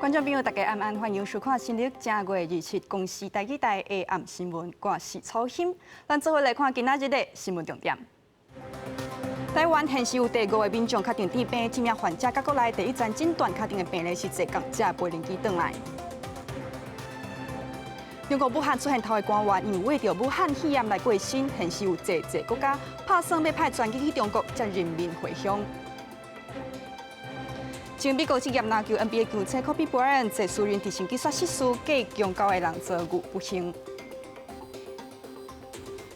觀眾朋友，大家晚安，歡迎收看新曆正月二七公視台語台下暗新聞，我是楚欣。咱做伙來看今仔日的新聞重點。台灣現時有第五個民眾確診致病，這名患者佮國內第一層診斷確診的病例是坐仝隻飛行機轉來。中國武漢出現頭一個官員，因為著武漢肺炎來過身，現時有濟濟國家拍算欲派專機去中國接人民回鄉。前美國職業籃球 NBA 球星科比布萊恩坐私人直升機煞失事，計強九个人遭遇不幸。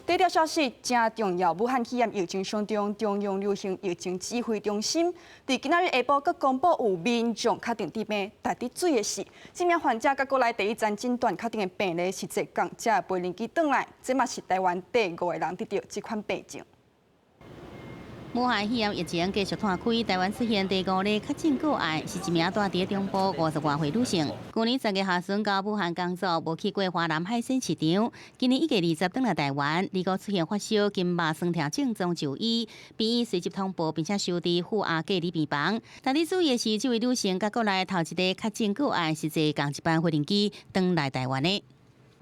第一條消息誠重要，武漢肺炎疫情上中，中央流行疫情指揮中心佇今仔日下晡閣公布有民眾確診致病。值得注意的是，這名患者佮國內第一層診斷確診的病例是坐仝隻飛行機轉來，這嘛是台灣第五個人得著這款病症。武漢肺炎疫情繼續湠開，台灣出現第五例確診個案，是一名住佇中部50外歲女性。去年10月下旬到武漢工作，無去過華南海鮮市場。今年1月20轉來台灣，二五出現發燒、筋肉痠痛症狀就醫，病院隨即通報，並且收佇負壓隔離病房。但得注意的是，這位女性佮國內頭一個確診個案是坐仝一班飛行機轉來台灣的。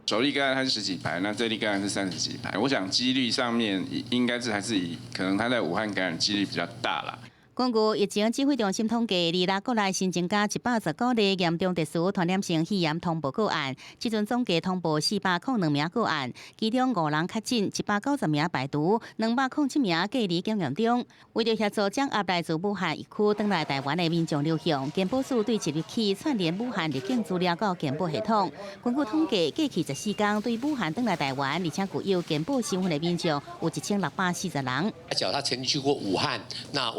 首例個案它是十幾排，那這例個案是30幾排，我想幾率上面應該是還是以可能他在武漢感染幾率比較大啦。根據疫情指揮中心統計，26國內新增加119例嚴重特殊傳染性肺炎通報個案，這陣總計通報402名個案，其中五人確診，190名排除，207名隔離檢驗中。為著協助掌握來自武漢疫區轉來台灣的民眾流向，健保署對即日起串聯武漢入境資料到健保系統。根據統計，過去14天對武漢轉來台灣，而且具有健保身份的民眾有1640人。假如他曾經去過武漢，那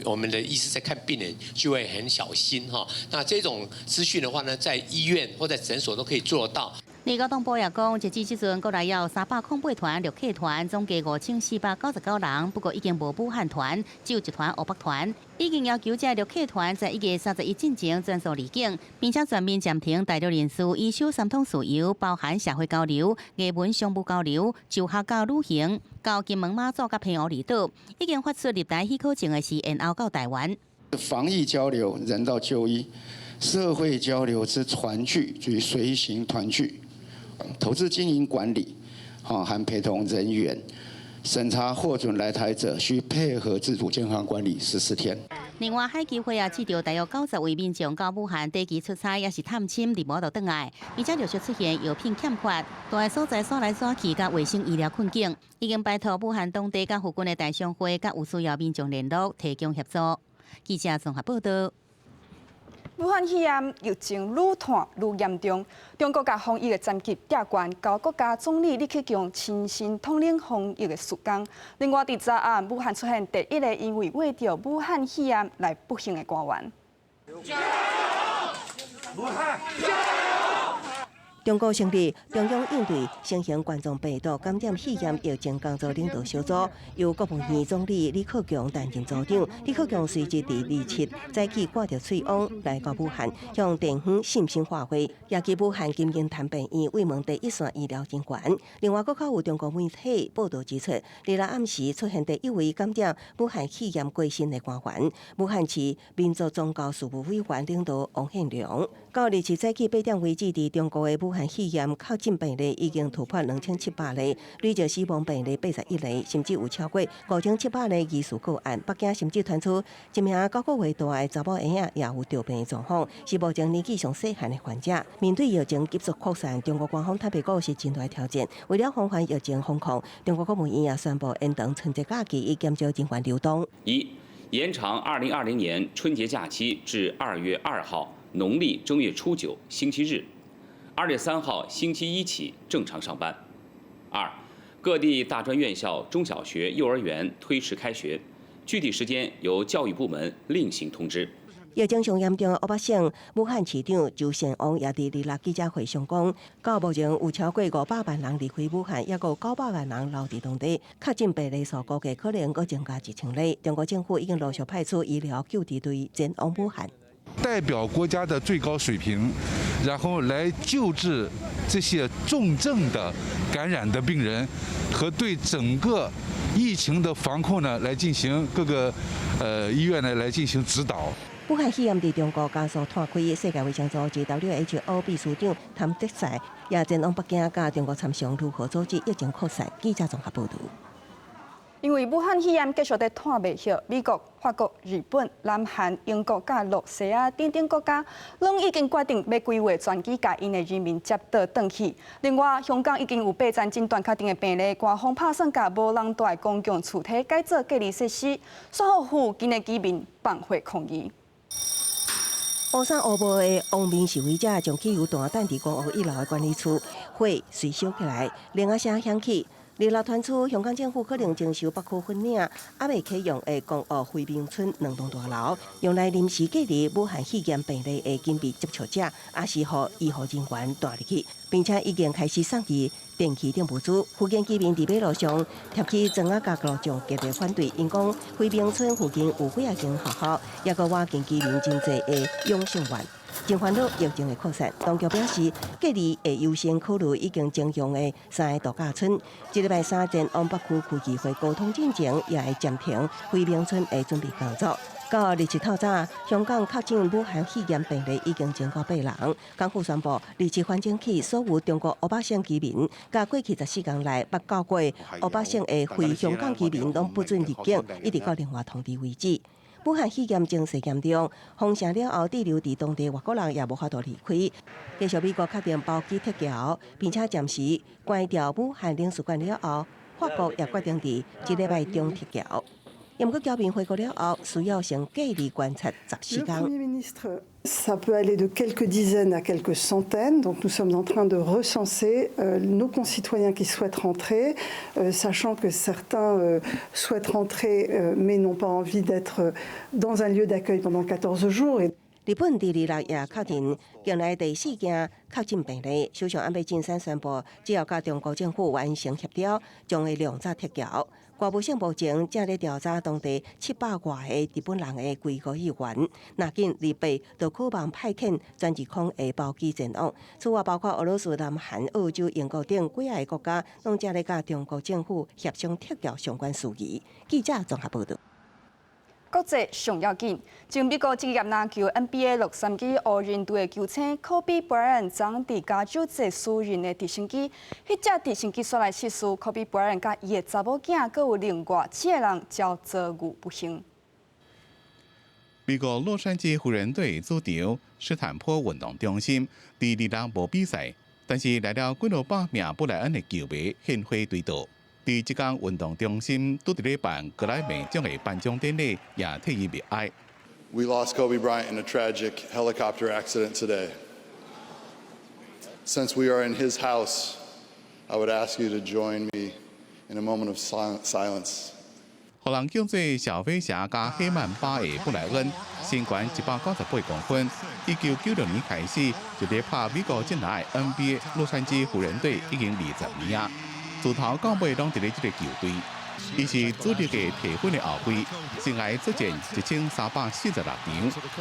我們的醫師在看病人就會很小心哈。那這種資訊的話呢，在醫院或在診所都可以做到。李高東波也講，截至這陣，國內有308團陸客團，總計5499人。不過已經無武漢團，只有一團湖北團。已經要求這陸客團在1月31進前全數離境，並且全面暫停大陸人士依守三通自由，包含社會交流、藝文商務交流、就學佮旅行，到金門馬祖佮澎湖離島。已經發出入台許可證的是延後到台灣。防疫交流、人道就醫、社會交流之團聚及隨行團聚、投資經營管理，含陪同人員審查獲准來台者，須配合自主健康管理14天。另外，海基會也接著大約90位民眾到武漢短期出差，抑是探親，佇無度轉來，而且陸續出現藥品欠缺、蹛所在徙來徙去，佮衛生醫療困境，已經拜託武漢當地佮附近的大商會佮有需要民眾聯絡，提供協助。記者綜合報道。武漢肺炎疫情愈湠愈嚴重，中國共防疫的層級調懸，交國家總理李克強親身統領防疫的事工。另外，佇昨暗，武漢出現第一個因為患著武漢肺炎來不幸的官員。加油！武漢加油！中國成立中央應對新型冠狀病毒感染肺炎疫情工作領導小組，由國務院總理李克強擔任組長。李克強隨即佇27早起掛著喙癀來到武漢，向地方信心喊話，也去武漢金銀潭病院慰問第一線醫療人員。另外，閣較有中國媒體報導指出，26暗時出現第一位感染武漢肺炎過身的官員，武漢市民族宗教事務委員領導王憲良。到27早起8點為止，佇中國的武漢肺炎確診病例已經突破2700例，累計死亡病例81例，甚至有超過5700例疑似個案。北京甚至傳出一名9個月大的查某嬰仔也有著病的狀況，是目前年紀上細漢的患者。面對疫情急速擴散，中國官方坦白講是真大挑戰。為了防範疫情防控，中國國務院也宣布延長春節假期，以減少人員流動。一、延長2020年春節假期至2月2號，農曆正月初九星期日。2月3號星期一起正常上班。二，各地大專院校、中小學、幼兒園推遲開學，具體時間由教育部門另行通知。疫情上嚴重的湖北省武漢市長周善旺也佇26記者會上講，到目前有超過500萬人離開武漢，抑閣有900萬人留佇當地，確診病例數估計可能閣增加1000例。中國政府已經陸續派出醫療救治隊前往武漢。代表國家的最高水平，然後來救治這些重症的感染的病人，和對整個疫情的防控呢，來進行各個醫院呢來進行指導。武漢肺炎佇中國加速湠開，世界衛生組織 WHO 秘書長譚德塞也前往北京，佮中國參詳如何阻止疫情擴散。記者綜合報導。因為武漢肺炎繼續咧湠袂歇，美國、法國、日本、南韓、英國佮露西亞等等國家，攏已經決定欲規劃專機共𪜶的人民接倒轉去。另外，香港已經有八層診斷確定的病例，官方拍算共無人蹛的公共厝體改做隔離設施，煞予附近的居民放火抗議。烏衫烏帽的王民示威者將汽油彈擲佇公屋一樓的管理處，火隨燒起來，鈴仔聲響起。二六傳出，香港政府可能徵收北區粉嶺猶未啟用的公屋輝明邨兩棟大樓，用來臨時隔離武漢肺炎病例的緊密接觸者，抑是予醫護人員蹛入去，並且已經開始送去電器等物資。附近居民佇馬路上貼起磚仔佮路障，激烈反對。𪜶講輝明邨附近有幾仔間學校，抑閣倚近居民真濟的養生園。真煩惱疫情的擴散，當局表示隔離會優先考慮已經徵用的三个度假村。這禮拜三前往北區區議會溝通進前，也會暫停輝明邨的準備工作。到27透早，香港確診武漢肺炎病例已經增加八人。港府宣布，27番鐘起，所有中國湖北省居民，佮過去14天內捌到過湖北省的非香港居民，攏不准入境，一直到另外通知為止。武漢肺炎情勢嚴重，封城了後，滯留佇當地外國人也無法度離開。繼續美國確定包機撤僑，並且暫時關掉武漢領事館了後，法國也決定佇這禮拜中撤僑。毋過僑民回國了後，需要先隔離觀察14天。 Ça peut aller de quelques dizaines à quelques centaines. Donc nous sommes en train de recenser nos concitoyens qui souhaitent rentrer, sachant que certains souhaitent rentrer mais n'ont pas envie d'être dans un lieu d'accueil pendant 14 jours. 日本佇二六也確認境內第四件確診病例，首相安倍晉三宣布，只要佮中國政府完成協調，將會量早撤僑。外務省目前正咧調查當地700外个日本人的歸國意願，若緊二八就可望派遣全日空的包機前往。此外，包括俄羅斯、南韓、澳洲、英國等幾仔个國家，攏正咧佮中國政府協商撤僑相關事宜。記者綜合報導。國際上要緊，前美國職業籃球 NBA 洛杉磯湖人隊的球星科比布萊恩昨佇加州坐私人的直升機，彼隻直升機煞來失事，科比布萊恩佮伊的查某囝，閣有另外七個人，才遭遇不幸。美國洛杉磯湖人隊主場史坦普運動中心，佇二六無比賽，但是來了幾落百名布萊恩的球迷獻花追悼。佇這間運動中心拄佇咧辦格萊美獎的頒獎典禮，也替伊默哀。 We lost Kobe Bryant in a tragic helicopter accident today. Since we are in his house, I would ask you to join me in a moment of silence. 予人叫做小飛俠佮黑曼巴的布萊恩，身懸198公分，1996年開始就佇拍美國職籃 NBA 洛杉磯湖人隊已經20年啊。自頭到尾攏佇咧這个球隊，伊是主力的提分的後衛，生涯出戰1346場，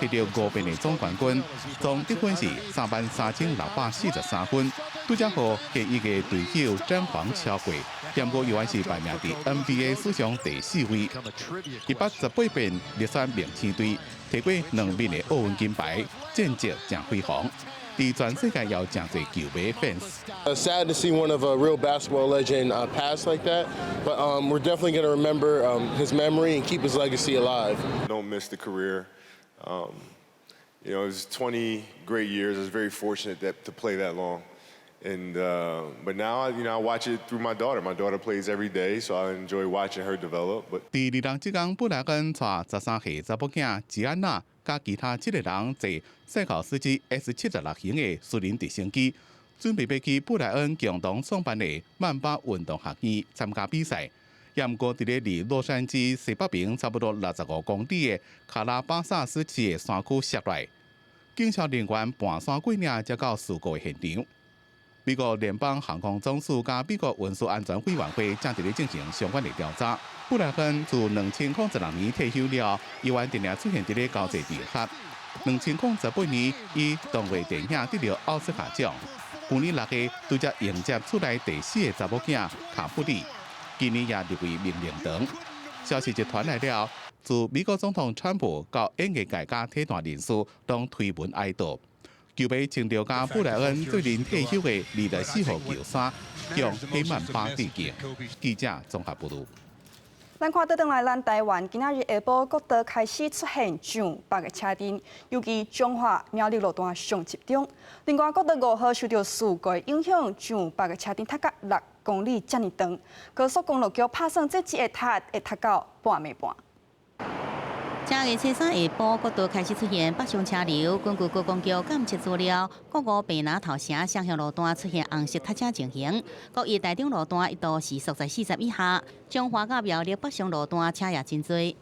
摕著五遍的總冠軍，總得分是33,643分，拄才予現役的隊友詹皇超過，毋過猶原是排名佇 NBA 史上第四位。伊捌18遍入選明星隊，提過兩面的奧運金牌，戰績誠輝煌。佇全世界有誠濟球迷 fans。 Sad to see one of a real basketball legend pass like that, but we're definitely going to remember his memory and keep his legacy alive. Don't miss the career. It was 20 great years. I was very fortunate to play that long. But now, I watch it through my daughter. My daughter plays every day, so I enjoy watching her develop. But 佇二六這工，布萊恩帶13歲查某囝吉安娜，佮其他七個人坐賽考斯基 S 76型的私人直升機，準備欲去布萊恩共同創辦的曼巴運動學院參加比賽。也毋過，佇咧離洛杉磯西北邊差不多65公里的卡拉巴薩斯市的山區摔落，警消人員盤山過嶺才到事故的現場。美國聯邦航空總署佮美國運輸安全委員會正佇咧進行相關的調查。布萊恩自2016年退休了，猶原定定出現佇咧交際場合。2018年，以動畫電影得著奧斯卡獎。舊年6月，拄才迎接厝內第四个查某囝卡布里，今年也入圍名人堂。消息一傳來了，自美國總統川普到演藝界佮體壇人士，攏推文哀悼。球迷穿著佮布萊恩最近退休的24號球衫，向黑曼巴致敬。記者綜合報導。咱看倒轉來，咱台灣今仔日下晡國道開始出現上北的車陣，尤其彰化苗栗路段上集中。另外，國道5號受著事故影響，上北的車陣塞甲6公里遮爾長。高速公路局拍算這一个塞會塞到半暝半。正月初三下晡，國道開始出現北上車流。根據高公局監測資料，國五白林頭城雙向路段出現紅色塞車情形。國一台中路段一度時速在40以下，彰化佮苗栗北上路段車也真濟。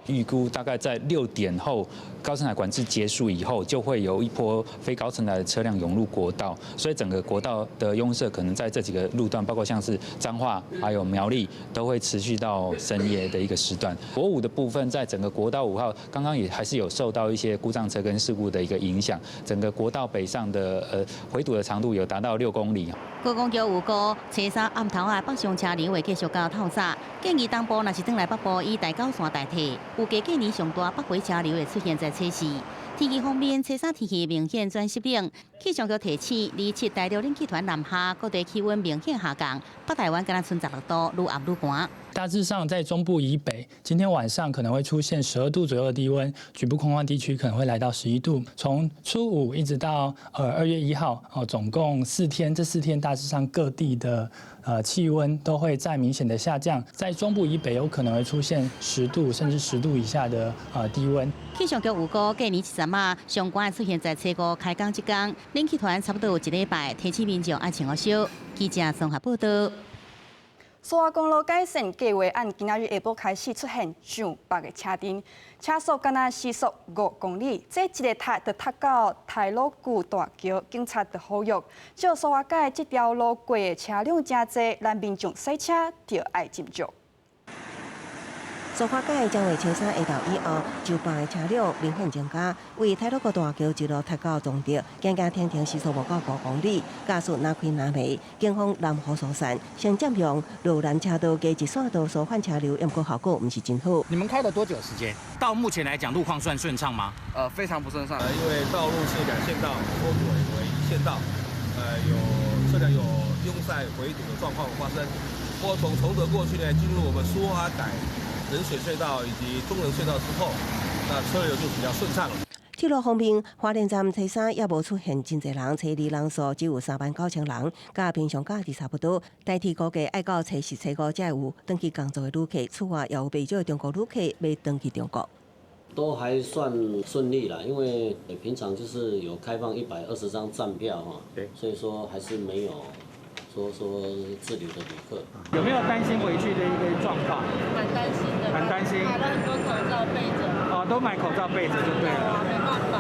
預估大概在6點後，高承載管制結束以後，就會有一波非高承載的車輛湧入國道，所以整個國道的擁塞可能在這幾個路段，包括像是彰化還有苗栗，都會持續到深夜的一個時段。國五的部分，在整個國道5號，剛剛也還是有受到一些故障車跟事故的一個影響，整個國道北上的回堵的長度有達到6公里。高公局預估，初三暗頭仔北上車流會繼續到透早，建議東部若是轉來北部以台九線代替。預計今年上大北回車流會出現在初四。天氣方面，初三天氣明顯轉濕冷，氣象局提醒，27大陸冷氣團南下，各地氣溫明顯下降，北台灣敢若賰16度，愈暗愈寒。大致上，在中部以北，今天晚上可能會出現12度左右的低溫，局部空曠地區可能會來到11度。從初五一直到2月1號，哦，總共四天，這四天大致上各地的氣溫都會再明顯的下降，在中部以北有可能會出現10度甚至10度以下的低溫。氣象局預估，過年一十仔上寒會出現在初五開工這工，冷氣團差不多有一禮拜，提醒民眾愛穿予少。記者綜合報道。蘇花公路改善計劃案今仔日下晡開始出現上北的車陣，車速敢若時速5公里，這一个塞就塞到太魯閣大橋，警察就呼籲，照蘇花改這條路過的車輛誠濟，咱民眾駛車著愛斟酌。蘇花改正月初三下晝以後，上北的車輛明顯增加，為太魯閣大橋一路塞到彰德，行行停停時速無到5公里，駕駛若開若慢，警方攔予疏散，先佔用路南車道加一線道疏散車流，毋過效果毋是真好。你們開了多久時間？到目前來講，路況算順暢嗎？非常不順暢，因為道路是兩線道，脫軌為一線道，有車輛有擁塞回堵的狀況發生。不過從崇德過去呢，進入我們蘇花改冷水隧道以及中仁隧道之後，那車流就比較順暢了。鐵路方面，花蓮站初三也無出現真濟人，初二人數只有3萬9千人，佮平常假日差不多。台鐵估計愛到初四、初五才會有轉去工作的旅客，此外也有袂少中國旅客欲轉去中國。都還算順利啦，因為平常就是有開放120張站票哈，對，所以說還是沒有說滯留的旅客。有沒有擔心回去的一個狀況？蠻擔心的。很擔心。買了很多口罩備著。哦，都買口罩備著就對了。沒辦法。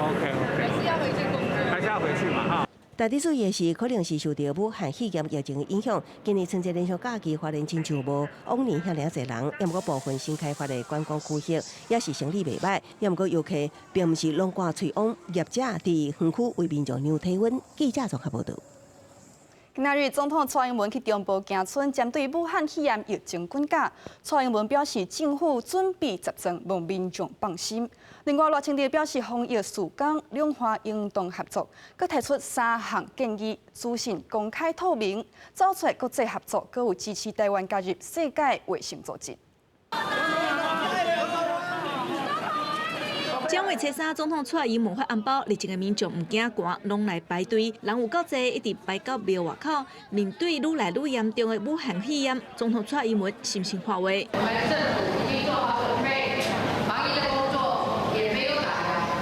OK OK。還是要回去工作。還是要回去嘛，哈。值得注意的是，可能是受著武漢肺炎疫情影響，今年春節連續假期花蓮親像無往年遐爾濟人，抑毋過部分新開發的觀光區域也是生意袂䆀，抑毋過遊客並毋是攏掛喙癀，業者佇園區為民眾量體溫。記者綜合報道。今仔日總統蔡英文去中部行村，針對武漢肺炎疫情滾價，蔡英文表示政府準備十全，望民眾放心。另外，賴清德表示防疫事關，兩岸應當合作，閣提出三項建議：資訊公開透明，走出國際合作，閣有支持台灣加入世界衛生組織。正月初三，總統蔡英文發紅包，熱情的民眾毋驚寒，攏來排隊，人有夠濟，一直排到廟外口。面對愈來愈嚴重的武漢肺炎，總統蔡英文深情發話。我們政府已經做好準備，防疫的工作也沒有打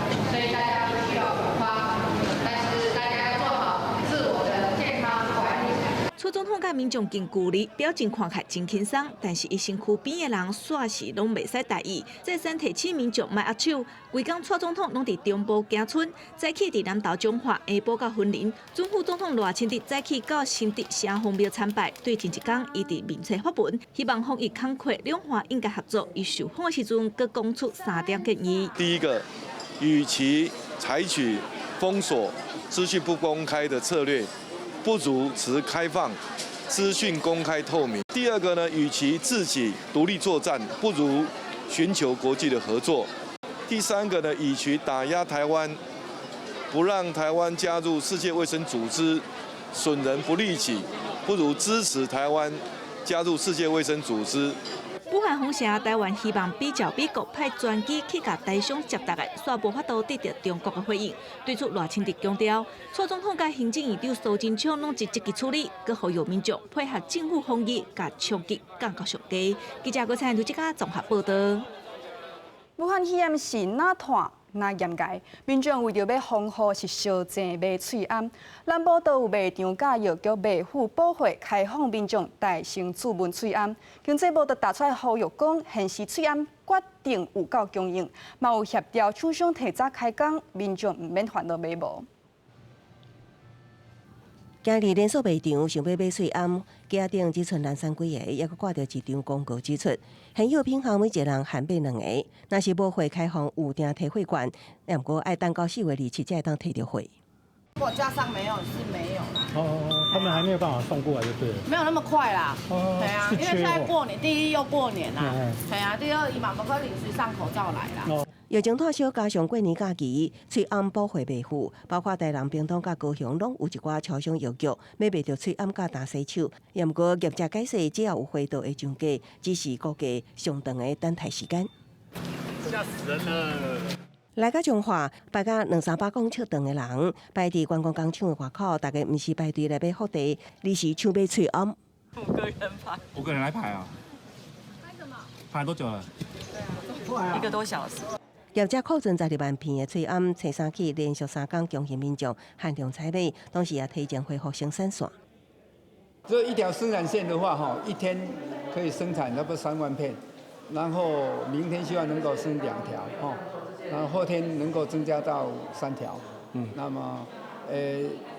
烊，所以大家不需要恐慌，但是大家要做好自我的健康管理。蔡總統佮民眾近距離，表情看起來真輕鬆，但是伊身軀邊的人煞是攏袂使大意。再三提醒民眾莫握手。規工蔡總統攏佇中部行村，早起佇南投彰化，下晡到雲林。準副總統賴清德早起到新竹城隍廟參拜，對前一工伊佇面冊發文，希望防疫工課兩岸應該合作。伊受訪的時陣，閣講出三點建議。第一個，與其採取封鎖、資訊不公開的策略，不如持開放、資訊公開透明。第二個呢，與其自己獨立作戰，不如尋求國際的合作。第三個呢，與其打壓台灣，不讓台灣加入世界衛生組織，損人不利己，不如支持台灣加入世界衛生組織。武漢封城，台灣希望比照美國派專機去共台商接達的，煞無法度得著中國的回應。對此，賴清德強調，蔡總統佮行政院長蘇貞昌攏一積極處理，閣呼籲民眾配合政府防疫，共衝擊降到上低。記者郭彩盧這家綜合報導。武漢肺炎是若湠若嚴重，民眾為著欲防護是相爭買喙罨。南部都有賣場佮藥局賣付補貨，開放民眾代先注文喙罨。經濟部就踏出來呼籲講，現時喙罨決定有夠供應，嘛有協調廠商提早開工，民眾毋免煩惱買無。今日連鎖賣場想欲買喙罨，架頂只賰兩三幾个，猶閣掛著一張廣告指出，現有品項每一個人限買兩個，若是無貨開放預訂提貨券，毋過愛等到4月27才會當提著貨。貨架上沒有是沒有啦。哦，他們還沒有辦法送過來就對了。沒有那麼快啦。哦。對啊，因為現在過年，第一又過年啦。對啊，第二伊嘛無可能臨時上口罩來啦。疫情拖燒，加上過年假期，喙罨補貨未赴，包括台南、屏東佮高雄，攏有一寡超商藥局買袂著喙罨佮乾洗手。毋過業者解釋，只要有貨就會上架，只是估計上長的等待時間。嚇死人了！來到彰化，排甲兩三百公尺長的人，排佇觀光工廠的外口，大家毋是排隊來買福袋，而是搶買喙罨。五個人排。五個人來排啊？排什麼？排多久了？一個多小時。業者庫存12萬片的喙罨，初三起連續3工強行民眾限量採買，同時也提前恢復生產線。這一條生產線的話，哈，一天可以生產差不多3萬片，然後明天希望能夠生2條，哈，然後後天能夠增加到3條，那麼，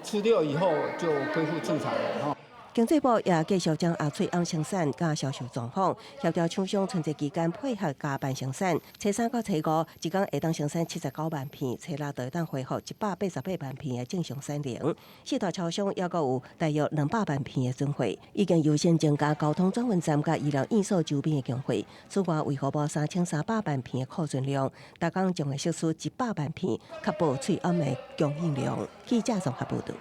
初六以後就恢復正常了，哈。經濟部也繼續掌握喙罨生產佮銷售狀況，協調廠商春節期間配合加班生產。初三到初五，一工會當生產79萬片，初六就會當恢復188萬片的正常產能。四大超商猶閣有大約200萬片的存貨，已經優先增加交通轉運站佮醫療院所周邊的供貨。此外，衛福部3300萬片的庫存量，逐工將會釋出100萬片，確保喙罨的供應量。記者綜合報導。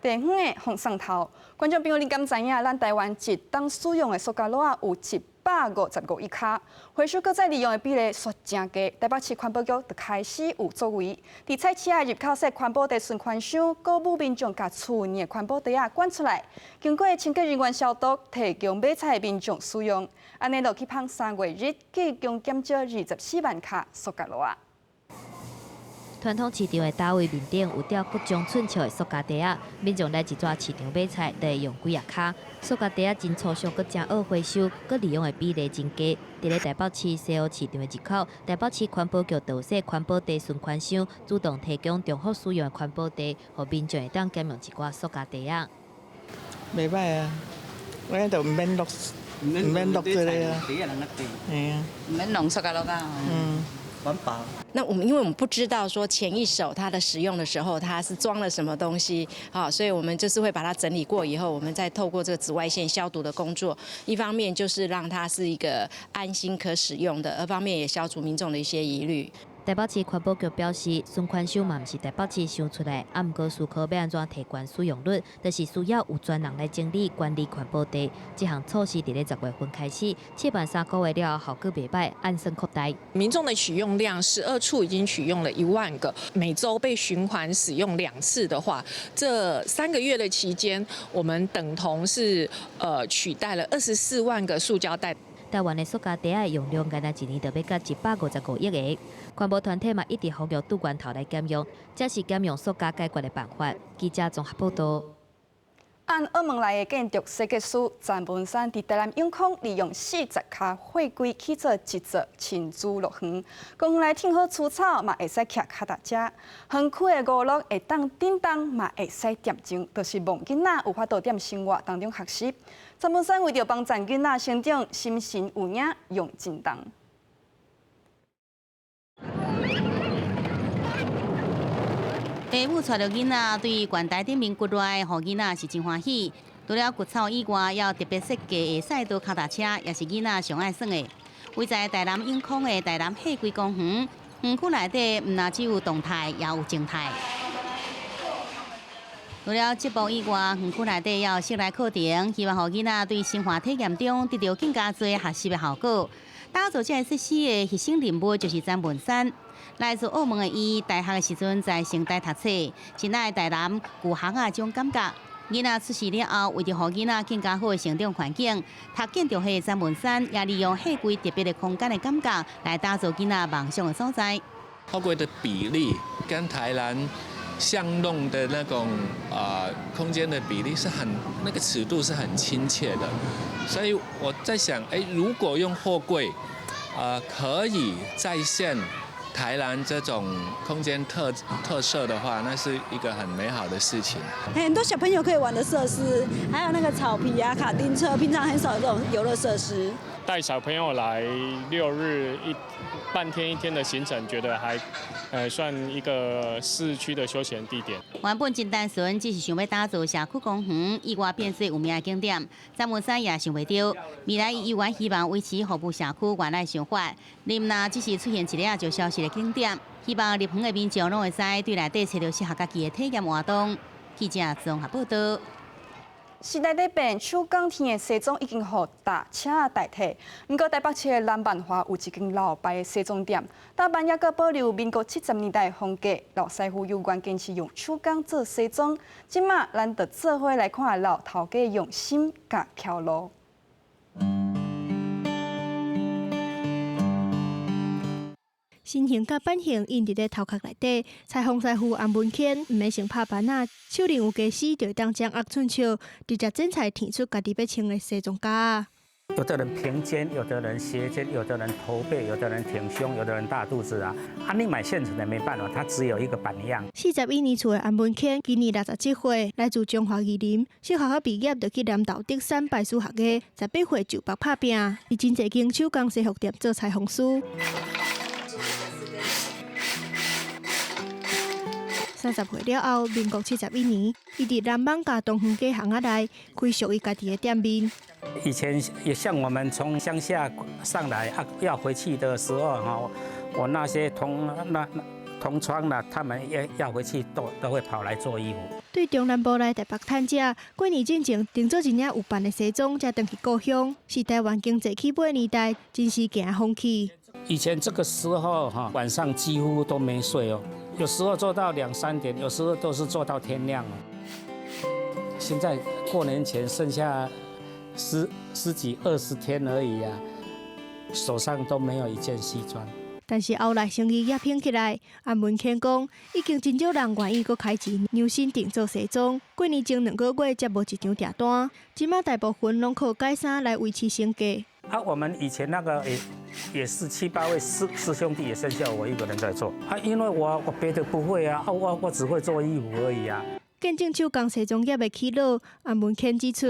地方的風送頭，觀眾朋友，你敢知影？咱台灣一冬使用的塑膠袋有155億跤，回收閣再利用的比例煞誠低。台北市環保局就開始有作為，佇菜市仔入口設環保袋循環箱，鼓舞民眾共厝內的環保袋仔捐出來，經過清潔人員消毒，提供買菜的民眾使用。按呢落去芳3月日，計共減少24萬跤塑膠袋。傳統市場的摊位面頂有吊各種寸尺的塑膠袋仔，民眾來一逝市場買菜，就會用幾仔跤。塑膠袋仔真粗俗，閣誠惡回收，閣利用的比例真低。佇咧台北市西湖市場的入口，台北市環保局就有設環保袋循環箱，主動提供重複使用的環保袋，予民眾會當減用一寡塑膠袋仔。袂䆀啊，我就毋免落，毋免落這个啊。嘿啊，毋免弄塑膠袋啊。嗯。環保。那我們因為我們不知道說前一手它的使用的時候，它是裝了什麼東西，啊，所以我們就是會把它整理過以後，我們再透過這個紫外線消毒的工作，一方面就是讓它是一個安心可使用的，二方面也消除民眾的一些疑慮。台北市環保局表示，循環箱嘛毋是台北市想出來，啊，毋過思考欲按怎提懸使用率，就是需要有專人來整理管理環保袋。這項措施佇咧10月份開始，試辦3個月了後，效果袂䆀，按算擴大。民眾的取用量，12處已經取用了1萬個，每週被循環使用2次的話，這3個月的期間，我們等同是取代了24萬個塑膠袋。台灣的塑膠袋仔用量，干焦一年就欲到155億個。環保團體嘛一直呼籲對源頭來減用，這是減用塑膠解決的辦法。記者綜合報導。按澳門來的建築設計師陳文山，佇台南永康利用40跤貨櫃起造一座親子樂園，公園內停好除草，嘛會使騎跤踏車。園區的娛樂會當振動，嘛會使恬靜，就是望囡仔有法度踮生活當中學習。陳文山為著幫助囡仔成長，心神有影用真重。爸母帶著囡仔對懸台頂面骨內，予囡仔是真歡喜。除了割草以外，猶特別設計的賽道跤踏車，也是囡仔上愛耍的。位在台南永康的台南貨櫃公園，園區內底毋但只有動態，也有靜態。除了節目以外，園區內底也有室內課程，希望予囡仔對生活體驗中得著更加濟學習的效果。打造這个設施的核心人物就是詹文山，來自澳門的伊，大學的時陣在成大讀冊，真愛台南舊巷仔這種感覺。囡仔出世了後，為著予囡仔更加好的成長環境，讀建築系的詹文山也利用貨櫃特別的空間的感覺，來打造囡仔夢想的所在。貨櫃的比例跟台南巷弄的那種空間的比例是很那個尺度是很親切的，所以我在想，如果用貨櫃，可以再現台南這種空間特色的話，那是一個很美好的事情。很多小朋友可以玩的設施，還有那個草皮啊、卡丁車，平常很少有這種遊樂設施。帶小朋友來六日一半天一天的行程，覺得還算一個市區的休閒地點。原本真單純，只是想欲打造社區公園，意外變做有名的景點。詹文山也想袂著，未來伊猶原希望維持服務社區原來想法。毋若只是出現一下就消失的景點，希望入園的民眾攏會使對內底揣著適合家己的體驗活動。記者綜合報導。時代咧變，手工天的西裝已經予大車代替。毋過台北市的南萬華有一間老牌的西裝店，打扮猶閣保留民國70年代風格。老師傅猶原堅持用手工做西裝。這馬咱就做伙來看老頭家用心佮巧路。身形佮版型印佇咧頭殼內底，裁縫師傅洪文謙毋免先拍板仔，手裡有家私就會當掌握寸尺，直接剪裁天出家己欲穿的西裝夾。有的人平肩，有的人斜肩，有的人駝背，有的人挺胸，有的人大肚子啊！啊，你買現成的沒辦法，它只有一個版樣。41年厝的洪文謙，今年67歲，來自彰化義林，小學校畢業就去南投竹山拜師學藝，18歲就北拍拚，佇真濟間手工西服店做裁縫師。30歲了後，民國71年，伊佇南艋舺東園街巷仔內開屬於家己的店面。以前也像我們從鄉下上來啊，要回去的時候哈，我那些同窗啦，他們要回去都會跑來做衣服。對中南部來台北趁食，過年進前定做一領有範的西裝，才轉去故鄉，是台灣經濟起飛年代，真是行風氣。以前這個時候哈，晚上幾乎都沒睡哦，有時候做到2、3點，有時候都是做到天亮。現在過年前剩下十幾20天而已啊，手上都沒有一件西裝。但是後來生意也拼起來，洪文謙講，已經真少人願意閣開錢量身訂做西裝。過年前2個月才無一張訂單，這馬大部分攏靠改衫來維持生計。啊，我們以前那個也是7、8位師兄弟，也剩下我一個人在做。啊，因為我別的不會啊，我只會做衣服而已啊。見證手工西裝業的起落，洪文謙指出，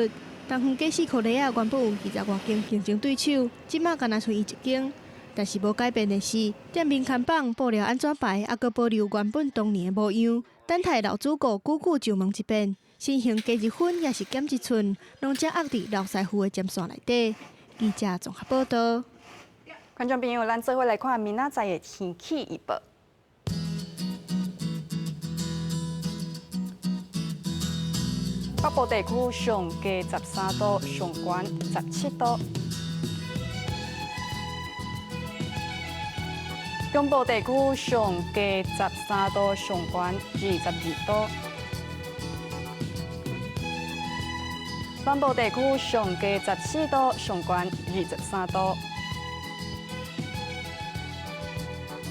東園街四箍內仔原本有20外間競爭對手，這馬干焦賰伊一間。但是無改變的是，店面看板布料按怎排，猶閣保留原本當年的模樣。等待老主顧久久就問一遍，身形加一分抑是減一寸，攏掌握佇老師傅的針線內底。記者綜合報導。觀眾朋友，咱做伙來看明仔載的天氣預報。北部地區上低13度，上懸17度。中部地區上低13度，上懸22度。南部地區上低14度，上懸23度。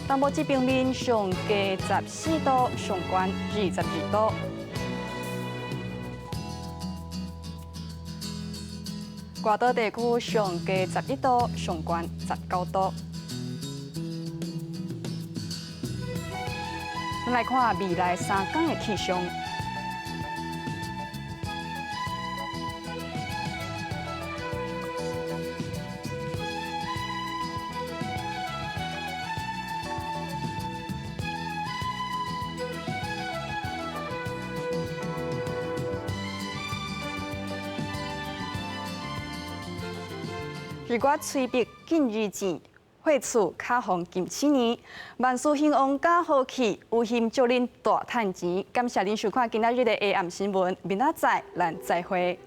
東部這邊面上低14度，上懸22度。外島地區上低11度，上懸19度。咱來看未來3天的氣象。如果吹筆緊日錢，歲厝較予金禧年，萬事興旺加好氣，有心祝恁大趁錢。感謝恁收看今仔日的下暗新聞，明仔載咱再會。